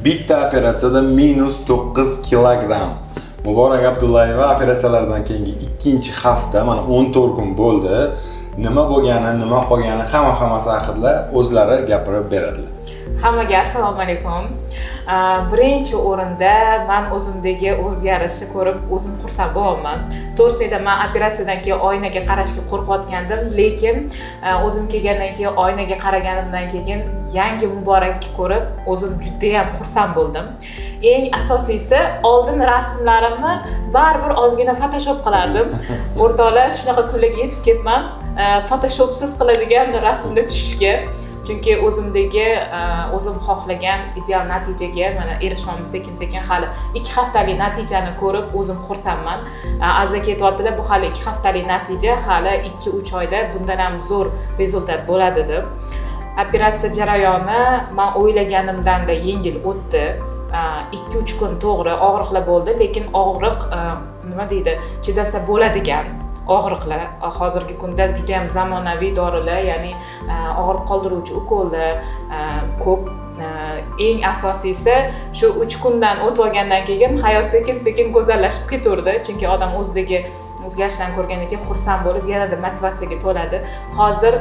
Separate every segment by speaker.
Speaker 1: Bitta operatsiyada -9 kilogramm. Muborak Abdullayeva operatsiyalardan keyingi ikkinchi hafta, mana 14 kun bo'ldi. Nima bo'lgani, nima qolgani, hammasi haqida o'zlari gapirib beradilar.
Speaker 2: Hammaga assalomu alaykum. Birinchi o'rinda man o'zimdagi o'zgarishni ko'rib, o'zim xursand bo'lyapman. To'g'risini aytaman, man operatsiyadan keyin oynaga qarashga qo'rqayotgandim, lekin o'zim kelgandan keyin, oynaga qaraganimdan keyin yangi Muborakni ko'rib, o'zim judayam xursand bo'ldim. Eng asosiysi, oldin rasmlarimni baribir ozgina Photoshop qilardim. O'rtoqlar, shunaqa kunlarga yetib ketman, Photoshopsiz qiladigan rasmga tushishga, chunki o'zimdagi o'zim xohlagan ideal natijaga mana erishmoqmiz sekin sekin. Hali 2 haftalik natijani ko'rib, o'zim xursandman. Aziz aka aytyaptilar, bu hali 2 haftalik natija, hali 2-3 oyda bundan ham zo'r результат bo'ladi deb. Operatsiya jarayoni man o'ylaganimdanda yengil o'tdi. 2-3 kun to'g'ri og'riqlar bo'ldi, lekin og'riq nima deydi, chidasa bo'ladigan og'riqlar. Hozirgi kunda juda yam zamonaviy dorilar, ya'ni og'riq qoldiruvchi ukollar ko'p. Eng asosiysi, shu 3 kundan o'tib olgandan keyin hayot sekin sekin go'zallashib ketaverdi, chunki odam o'zidagi o'zgarishlarni ko'rgandan keyin xursand bo'lib, yanada motivatsiyaga to'ladi. Hozir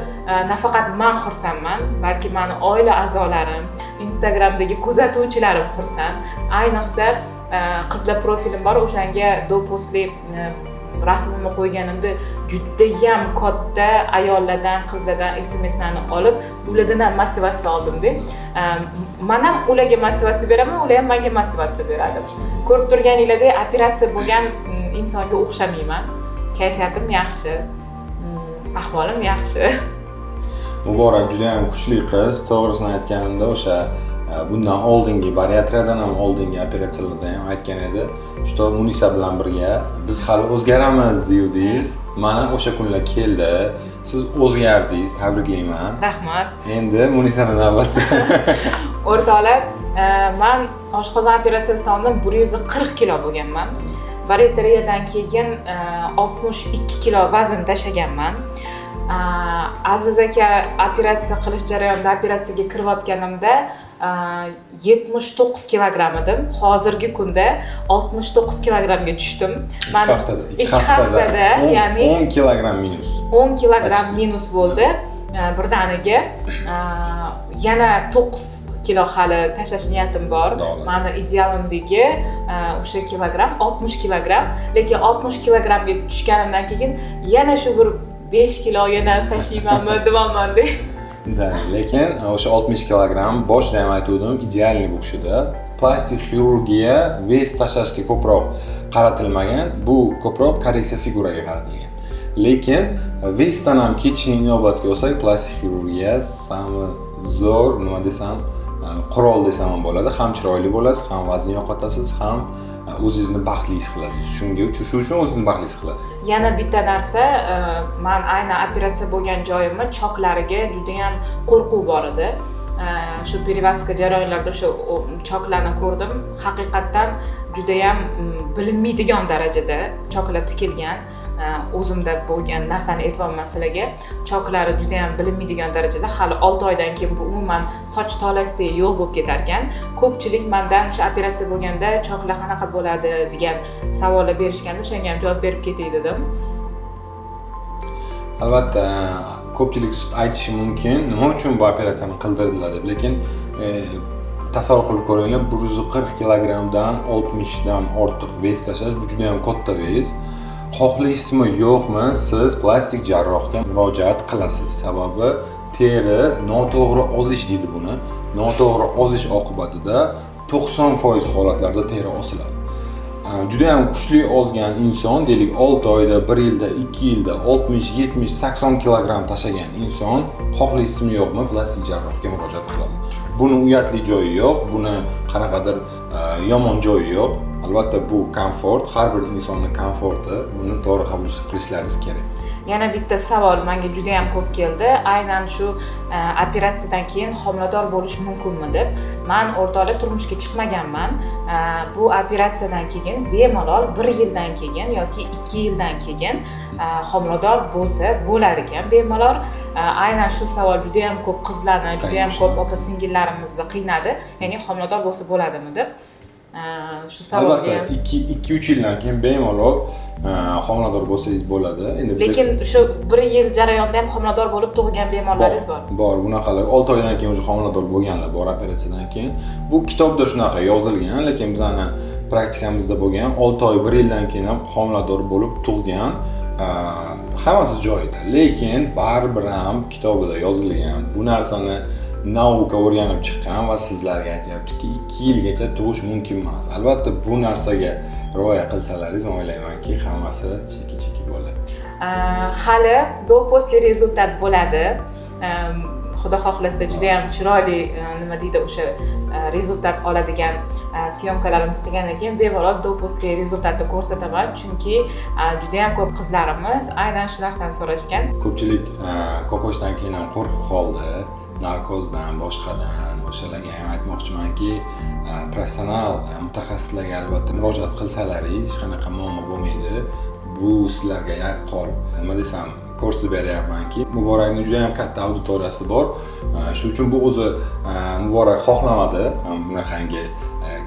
Speaker 2: nafaqat man xursandman, balki mani oila a'zolarim, Instagramdagi kuzatuvchilarim xursand. Ayniqsa qizlar profilim bor, o'shanga до, после rasmimni qo'yganimda judayam katta ayollardan, qizlardan SMSlarni olib, ulardan ham motivatsiya oldimda. Man ham ularga motivatsiya beraman, ular ham menga motivatsiya beradi. Ko'rib turganinglardek, operatsiya bo'lgan insonga o'xshamayman, kayfiyatim yaxshi, ahvolim yaxshi.
Speaker 1: Muborak juda ham kuchli qiz. To'g'risini aytganimda, o'sha bundan oldingi, bariatriyadan ham oldingi operatsiyalarda ham aytgan edi, что Munisa bilan birga biz hali o'zgaramiz deyuvdingiz. Mana o'sha kunlar keldi, siz o'zgardingiz, tabriklayman.
Speaker 2: Rahmat.
Speaker 1: Endi Munisani navbati.
Speaker 2: O'rtoqlar, man oshqozon operatsiyasidan oldin 140 kilo bo'lganman. Bariatriyadan keyin 62 kilo vazn tashlaganman. Aziz aka operatsiya qilish jarayonida, operatsiyaga kirayotganimda 79 kilogramm edim. Hozirgi kunda 69 kilogrammga tushdim.
Speaker 1: 2 haftada.
Speaker 2: 2 haftada, ya'ni
Speaker 1: 10 kilogramm minus.
Speaker 2: 10 kilogramm
Speaker 1: Почти.
Speaker 2: minus bo'ldi birdaniga. Yana 9 kilo hali tashlash niyatim bor.
Speaker 1: Xudo xohlasa.
Speaker 2: Mani idealimdagi o'sha kilogramm 60 kilogramm, lekin 60 kilogrammga tushganimdan keyin yana shu bir 5 kilo yana tashlaymanmi deyapmanda.
Speaker 1: Да, lekin o'sha 60 kilogramm, boshida ham aytgandim, идеальный bu kishida. Plastik xirurgiya вес tashlashga ko'proq qaratilmagan, bu ko'proq korreksiya figuraga qaratilgan. Lekin вес dan ham ketishni inobatga olsak, plastik xirurgiya самый zo'r, nima desam, qurol desam ham bo'ladi. Ham chiroyli bo'lasiz, ham vazn yo'qotasiz, ham o'zingizni baxtli his qilasiz. Shunga, shu uchun o'zingizni baxtli his qilasiz.
Speaker 2: Yana bitta narsa, man aynan operatsiya bo'lgan joyimni choklariga judayam qo'rquv bor edi. Shu перевязка jarayonlarida o'sha choklarni ko'rdim, haqiqatdan judayam bilinmaydigan darajada choklar tikilgan. O'zimda bo'lgan narsani aytyapman sizlarga, choklari judayam bilinmaydigan darajada. Hali 6 oydan keyin bu umuman soch tolasidek yo'q bo'lib ketar ekan. Ko'pchilik mandan o'sha operatsiya bo'lganda choklar qanaqa bo'ladi degan savollar berishganda, o'shanga ham javob berib ketay dedim.
Speaker 1: Albatta, ko'pchilik aytishi mumkin, nima uchun bu operatsiyani qildirdilar deb. Lekin tasavvur qilib ko'ringlar, 140 kilogrammdan 60dan ortiq вес tashlash, bu juda yam katta вес. Xohlaysizmi, yo'qmi, siz plastik jarrohga murojaat qilasiz. Sababi teri noto'g'ri ozish deydi buni. Noto'g'ri ozish oqibatida 90% holatlarda teri osiladi. Juda ham kuchli ozgan inson, deylik, 6 oyda, 1 yilda, 2 yilda 60, 70, 80 kilogramm tashlagan inson, xohlaysizmi, yo'qmi, plastik jarrohga murojaat qiladi. Buni uyatli joyi yo'q, buni qanaqadir yomon joyi yo'q. Albatta, bu komfort, har bir insonni komforti, buni to'g'ri qabul qilishlaringiz kerak.
Speaker 2: Yana bitta savol menga juda ham ko'p keldi, aynan shu operatsiyadan keyin homilador bo'lish mumkinmi deb. Man, o'rtoqlar, turmushga chiqmaganman. Bu operatsiyadan keyin bemalol bir yildan keyin yoki 2 yildan keyin homilador bo'lsa bo'lar ekan bemalol. Aynan shu savol juda ham ko'p qizlarni, juda ham ko'p opa singillarimizni qiynadi, ya'ni homilador bo'lsa bo'ladimi deb. Shu savolga
Speaker 1: Albatta,
Speaker 2: ham
Speaker 1: 2-3 yildan keyin bemalol homilador bo'lsangiz bo'ladi. Endi
Speaker 2: Lekin shu bir yil jarayonida ham homilador bo'lib tug'ilgan bemorlaringiz bor?
Speaker 1: Bor, bunaqalar 6 oydan keyin уже homilador bo'lganlar bor operatsiyadan keyin. Bu kitobda shunaqa yozilgan, lekin bizani praktikamizda bo'lgan 6 oy, bir yildan keyin ham homilador bo'lib tug'gan, hammasi joyida. Lekin baribir ham kitobida yozilgan, bu narsani наука o'rganib chiqqan va sizlarga aytyaptiki, 2 yilgacha tug'ish mumkin emas. Albatta, bu narsaga rioya qilsalaringiz, man o'ylaymanki, hammasi cheki cheki bo'ladi.
Speaker 2: Hali до после результат bo'ladi. Xudo xohlasa, juda yam chiroyli, nima deydi, o'sha результат oladigan съёмка larimiz qilgandan keyin bemalol до после результат ni ko'rsataman, chunki juda yam ko'p qizlarimiz aynan shu narsani so'rashgan.
Speaker 1: Ko'pchilik kokoshdan keyin ham qo'rqib qoldi, narkozdan, boshqadan. O'shalarga ham aytmoqchimanki, professional mutaxassislarga albatta murojaat qilsalaringiz, hech qanaqa muammo bo'lmaydi. Bu sizlarga yaqqol, nima desam, ko'rsatib beryapmanki, Muborakni juda yam katta auditoriyasi bor. Shu uchun bu o'zi Muborak xohlamadi bunaqangi,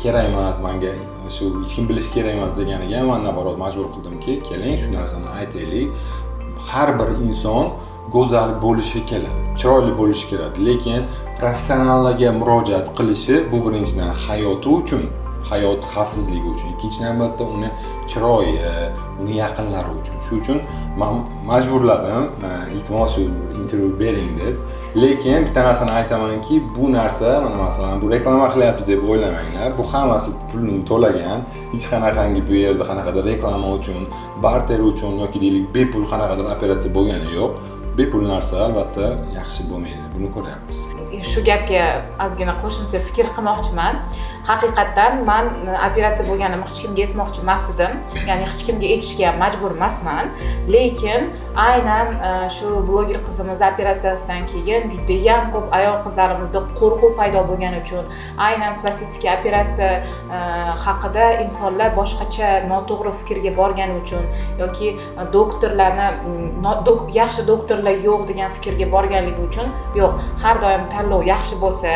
Speaker 1: kerak emas manga shu, hech kim bilishi kerak emas deganiga man наоборот majbur qildimki, keling, shu narsani aytaylik. Har bir inson go'zal bo'lishi keladi, chiroyli bo'lishi kerak, lekin professionallarga murojaat qilishi bu birinchidan hayoti uchun, hayot xavfsizligi uchun, ikkinchi navbatda uni chiroyi, uni yaqinlari uchun. Shu uchun man majburladim, iltimos, shu intervyu bering deb. Lekin bitta narsani aytamanki, bu narsa, mana masalan, bu reklama qilyapti deb o'ylamanglar. Bu hammasi pulini to'lagan, hech qanaqangi bu yerda qanaqadir reklama uchun, barter uchun yoki deylik bepul qanaqadir operatsiya bo'lgani yo'q. Bepul narsa albatta yaxshi bo'lmaydi, buni ko'ryapmiz.
Speaker 2: Shu gapga ozgina qo'shimcha fikr qilmoqchiman. Haqiqatdan man operatsiya bo'lganimni hech kimga aytmoqchi emas edim, ya'ni hech kimga aytishga ham majbur emasman. Lekin aynan shu bloger qizimiz operatsiyasidan keyin judayam ko'p ayol qizlarimizda qo'rquv paydo bo'lgani uchun, aynan plastik operatsiya haqida insonlar boshqacha noto'g'ri fikrga borgani uchun yoki doktorlarni yaxshi doktorlar yo'q degan fikrga borganligi uchun, yo'q, har doim tanlov yaxshi bo'lsa,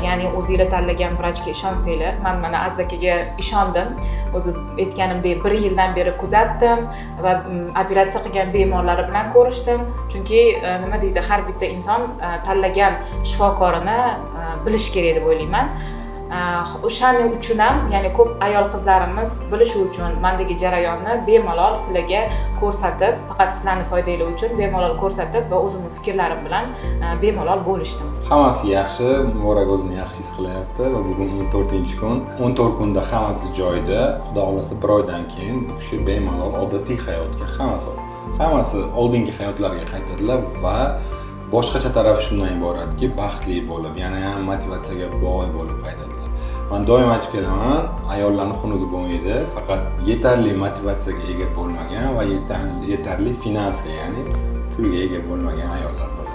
Speaker 2: ya'ni o'zinglar tanlagan vrachga ishonsanglar. Man mana Aziz akaga ishondim, o'zi aytganimdek, bir yildan beri kuzatdim va operatsiya qilgan bemorlari bilan ko'rishdim, chunki nima deydi, har bitta inson tanlagan shifokorini bilishi kerak deb o'ylayman. O'shaning uchun ham, ya'ni ko'p ayol qizlarimiz bilishi uchun mandagi jarayonni bemalol sizlarga ko'rsatib, faqat sizlarni foydanglar uchun bemalol ko'rsatib va o'zimni fikrlarim bilan bemalol bo'lishdim.
Speaker 1: Hammasi yaxshi, Muborak o'zini yaxshi his qilyapti va bugun 14-kun. 14 kunda hammasi joyida. Xudo xohlasa, bir oydan keyin bu kishi bemalol odatiy hayotga, hammasi oldingi hayotlariga qaytadilar va boshqacha tarafi shundan iboratki, baxtli bo'lib, yana ham motivatsiyaga boy bo'lib qaytadilar. Man doim aytib kelaman, ayollarni xunugi bo'lmaydi, faqat yetarli motivatsiyaga ega bo'lmagan va yetarli finansga, ya'ni pulga ega bo'lmagan ayollar bo'ladi.